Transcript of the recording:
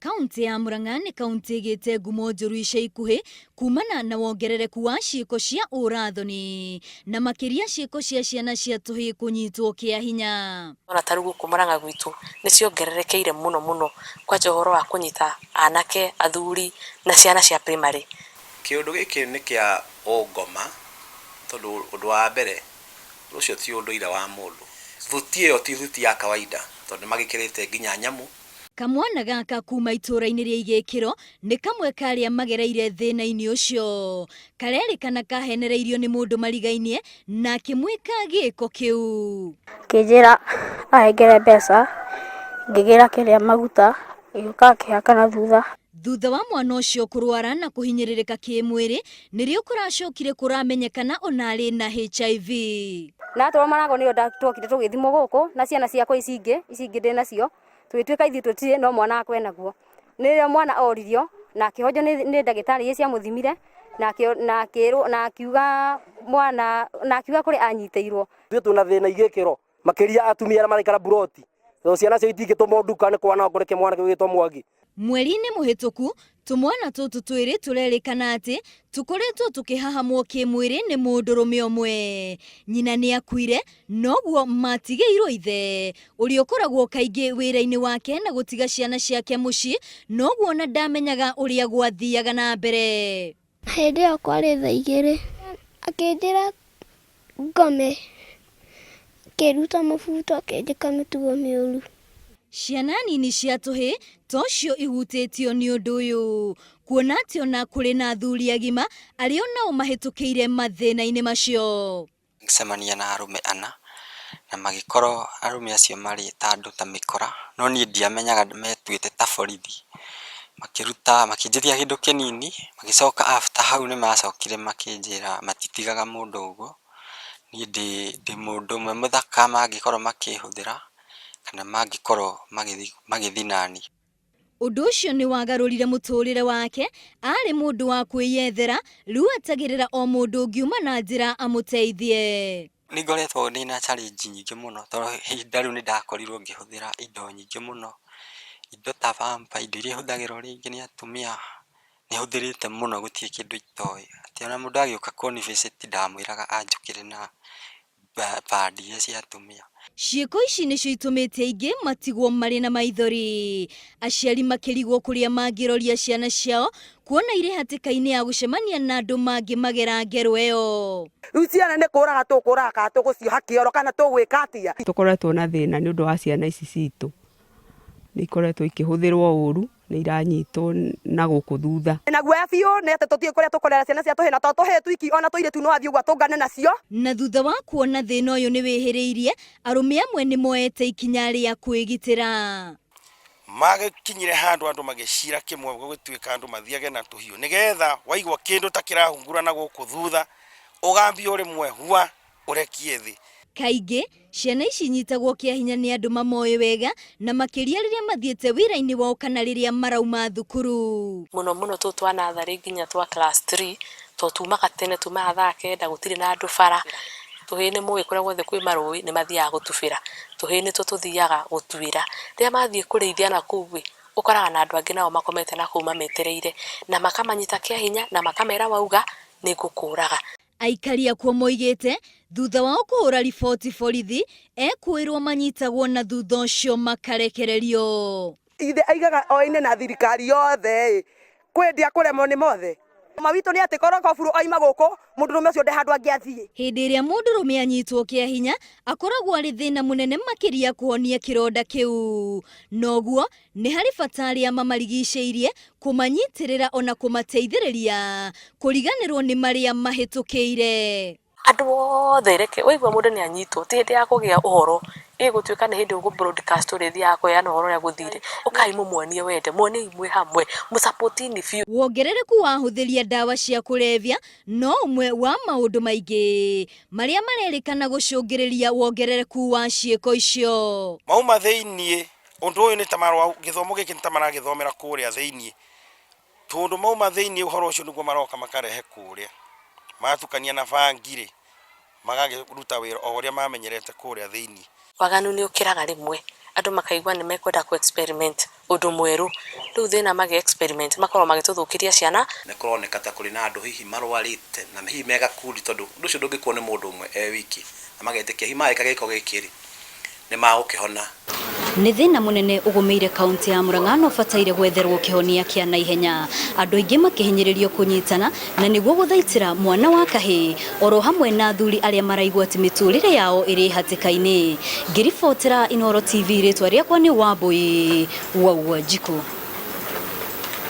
Kaũntĩ ya Murang'a nĩ kaũntĩ ĩgĩte ngumo njũru ica ikuhĩ kumana na wongerereku wa ciĩko cia ũrathoni na makĩria ciĩko cia ciana cia tũhĩĩ kũnyitwo kĩa hinya. Ona ta rĩu gũkũ Murang'a gwitũ nĩ ciongererekeire mũno mũno kwanja ũhoro wa kũnyita anake, athuri na ciana cia primary. Kĩũndũ gĩkĩ nĩ kĩa ũngoma tondũ ũndũ wa mbere ũcio ti ũndũire wa mũndũ. Thuti ĩyo ti thuti ya kawaida tondũ nĩ magĩkĩrĩte nginya nyamũ. Kamwana gaka kuma itũra-inĩ rĩa Igĩkĩro nĩ kamwe ka arĩa magereire thĩna-inĩ ũcio. Karerĩkana kahenereirio nĩ mũndũ marigainie na akĩmwĩka gĩko kĩu. Akĩnjĩra ahengere mbeca, ngĩgĩra kĩrĩa maguta, agĩũka akĩhaka na thutha. Thutha wa mwana ũcio kũrwara na kũhinyĩrĩrĩka kĩmwĩrĩ, nĩrĩo kũracokire kũramenyekana ona arĩ na HIV. Na atwarwo Marago nĩyo twokire tũgĩthimwo gũkũ na ciana ciakwa ici ingĩ, ici ingĩ ndĩ nacio, tũgĩtuĩka ithuĩ tũtirĩ no mwana wakwa enaguo. Nĩrĩo mwana oririo na akĩhonjwo nĩ ndagĩtarĩ iria ciamũthimire na akĩrwo na akiuga mwana na akiuga kũrĩa anyitĩirwo. Ithuĩ twĩna thĩna igĩkĩro makĩria atumia arĩa maraikara buroti tondũ ciana cio itingĩtũmwo nduka nĩ kwanangwo nĩ kĩmwana kĩu gĩtwo Mwangi. Mweri-inĩ mũhĩtũku, tũmwana tũtũ twĩrĩ tũrerĩkana atĩ tũkoretwo tũkĩhahamwo kĩmwĩrĩ nĩ mũndũrũme ũmwe. Nyina nĩ akuire, noguo matigĩirwo ithe, ũrĩa ũkoragwo kaingĩ wĩra-inĩ wake na gũtiga ciana ciake mũciĩ, noguo ona ndamenyaga ũrĩa gwathiaga na mbere. Hĩndĩ ĩyo kwarĩ thaa igĩrĩ, akĩnjĩra ngome, akĩruta mũbuto akĩnjĩka mĩtugo mĩũru. Ciana nini cia tũhĩĩ tocio ihutĩtio nĩ ũndũ ũyũ, kuona atĩ ona kũrĩ na athuri agima arĩa onao mahĩtũkĩire mathĩna-inĩ macio. Ngĩcemania na arũme ana, na magĩkorwo arũme acio marĩ ta andũ ta mĩkora, no niĩ ndiamenyaga metuĩte ta borithi. Makĩruta makĩnjĩtia kĩndũ kĩnini, magĩcoka after hau nĩ macokire makĩnjĩra matitigaga mũndũ ũguo, niĩ ndĩ mũndũ ũmwe mũthaka mangĩkorwo makĩhũthĩra, kana mangĩkorwo magĩthiĩ naniĩ. Ũndũ ũcio nĩ wagarũrire mũtũrĩre wake, arĩ mũndũ wa kwĩyethera, rĩu etagĩrĩra o mũndũ ũngiuma na njĩra amũteithie. Nĩ ngoretwo ndĩna challenge nyingĩ mũno tondũ ihinda rĩu nĩ ndakorirwo ngĩhũthĩra indo nyingĩ mũno, indo ta pamper, indo iria ihũthagĩrwo rĩngĩ nĩ atumia, nĩ hũthĩrĩte mũno gũtirĩ kĩndũ itoĩ, atĩ ona mũndũ agĩũka kũni visit ndamwĩraga anjũkĩre na pad iria cia atumia. Ciĩko ici nĩcio itũmĩte aingĩ matigwo marĩ na maithori. Aciari makĩrigwo kũrĩa mangĩroria ciana ciao kuona irĩ hatĩka-inĩ ya gũcemania na andũ mangĩmagera ngero ĩyo. Rĩu ciana nĩ kũraga tũkũraga kana tũgũcioha kĩoro kana tũgwĩka atĩa? Tũkoretwo na thĩna nĩ ũndũ wa ciana ici citũ, nĩ ikoretwo ikĩhũthĩrwo ũru, nĩ iranyitwo na gũkũ thutha. Na guoya biũ nĩ atĩ tũtiũĩ kũrĩa tũkũrera ciana cia tũhĩĩ na to tũhĩĩ twiki ona tũirĩtu no athiĩ ũguo atũngane nacio. Na thutha wa kuona thĩna ũyũ nĩ wĩhĩrĩirie, arũme amwe nĩ moete ikinya rĩa kwĩgitĩra. Magĩkinyire handũ andũ magĩcira kĩmwe gũgĩtuĩka andũ mathiage na tũhiũ nĩgetha waigua kĩndũ ta kĩrahungura na gũkũ thutha ũgambie ũrĩmwe hua ũrekie thĩ. Kaingĩ, ciana ici inyitagwo kĩa hinya nĩ andũ mamoĩ wega na makĩria rĩrĩa mathiĩte wĩra-inĩ wao kana rĩrĩa marauma thukuru. Mũno mũno tũtũ twa natharĩ nginya twa class 3 tondũ tumaga tene tumaga thaa kenda gũtirĩ na andũ bara. Tũhĩĩ nĩ mũĩ kũrĩa guothe kwĩ marũĩ nĩ mathiaga gũtubĩra. Tũhĩĩ nĩtuo tũthiaga gũtuĩra. Rĩrĩa mathiĩ kũrĩithia nakũu ĩ, ũkoraga na andũ angĩ nao makomete nakũu mametereire na makamanyita kĩa hinya na makamera wauga nĩ ngũkũraga. Aikari akuo moigĩte thutha wao kũhũra riboti borithi, ekũĩrwo manyitagwo na thutha ũcio makarekererio. Ithe aigaga oine na thirikari yothe ĩ, kwĩ kũremwo nĩ mothe. Ma witũ nĩ atĩ korwo koburu oima gũkũ mũndũrũme ũcio nde handũ angĩathiĩ. Hĩndĩ ĩrĩa mũndũrũme anyitwo kĩa hinya akoragwo arĩ thĩna mũnene makĩria kũhonia kĩronda kĩu. Noguo nĩ harĩ bata arĩa mamarigicĩirie kũmanyitĩrĩra ona kũmateithĩrĩria kũriganĩrwo nĩ marĩa mahĩtũkĩire. Andũ othe reke waigua mũndũ nĩ anyitwo ti hĩndĩ ya kũgĩa ũhoro ĩgũtuĩka nĩ hĩndĩ ũgũ broadcast ũrĩthiaga kũheana ũhoro ũrĩa gũthire ũkai mũmuonie wende muonei mwĩ hamwe mũsapotini biũ. Wongerereku wa ahũthĩri a ndawa cia kũrebia no ũmwe wa maũndũ maingĩ marĩa marerĩkana gũcũngĩrĩria wongerereku wa ciĩko icio. Mauma thĩiniĩ ũndũ ũyũ nĩ ta marwa gĩthomo gĩkĩ nĩ ta maragĩthomera kũrĩa thĩiniĩ tondũ mauma thĩiniĩ ũhoro ũcio nĩguo maroka makarehe kũrĩa matukania na bangi rĩ magakĩruta wĩra o ũrĩa mamenyerete kũrĩa thĩiniĩ. Waganu nĩ ũkĩraga rĩmwe. Andũ makaigua nĩ mekwenda kũ experiment ũndũ mwerũ. Rĩu thĩna magĩ experiment makoragwo magĩtũthũkĩria ciana. Nĩ kũroneka ta kũrĩ na andũ hihi marwarĩte na hihi me gakundi, tondũ ũndũ ũcio ndũngĩkwo nĩ mũndũ ũmwe e wiki, na magetĩkia hihi magĩka gĩko gĩkĩ rĩ, nĩ magũkĩhona. Nĩ thĩna mũnene ũgũmĩire kaunti ya Murang'a na ũbataire gwetherwo kĩhonia kĩa naihenya. Andũ aingĩ makĩhinyĩrĩrio kũnyitana na nĩguo gũthaitĩra mwana wa kahĩĩ oro hamwe na athuri arĩa maraigua atĩ mĩtũrĩre yao ĩrĩ hatĩka-inĩ. Ngĩribotera Inooro TV, rĩtwa rĩakwa nĩ Wambui wa Wanjikũ.